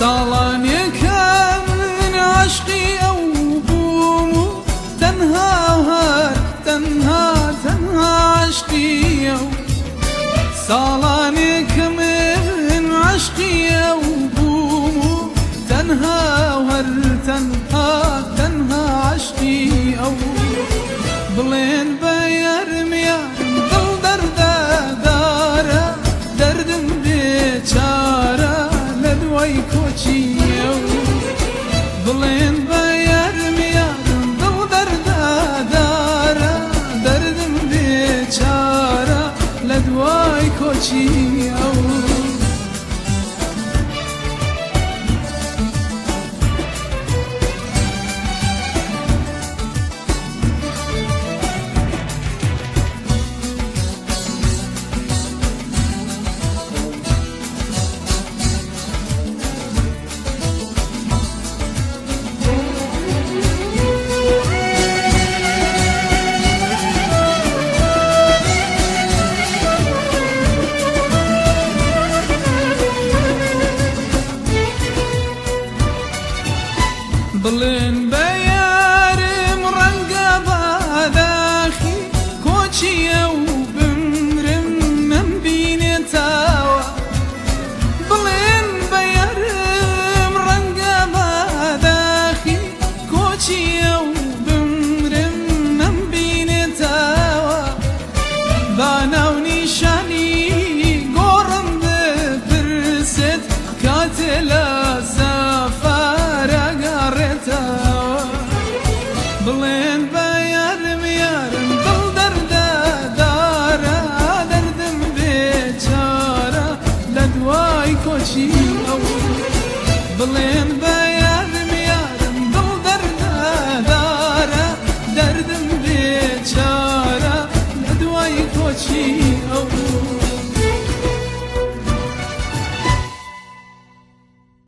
ساڵانێکە من عاشقی ئەو بووم و تەنها و هەر تەنها تەنها عاشقی ئەو. ساڵانێکە من عاشقی ئەو بووم و تەنها و هەر تەنها تەنها عاشقی ئەو. بڵێن بە یارم یارم دڵ دەردەدارە، دەردم بێچارە لە دوای کۆچی ئەو. بڵێن بە یارم یارم دڵ دەردەدارە، دەردم بێچارە لە دوای کۆچی ئەو. بڵێن بە یارم ڕەنگە باداخی کۆچیە و بمرم نەمبینێتەوە. بڵێن بە یارم ڕەنگە باداخی کۆچیە و بمرم نەمبینێتەوە. با ناونیشانی گۆڕم بپرسێت کاتێ لە سەفەرە گەڕێتەوە. بڵێن بە یارم یارم دڵ دەردەدارە، دەردم بێچارە لە دوای کۆچی ئەو. بڵێن بە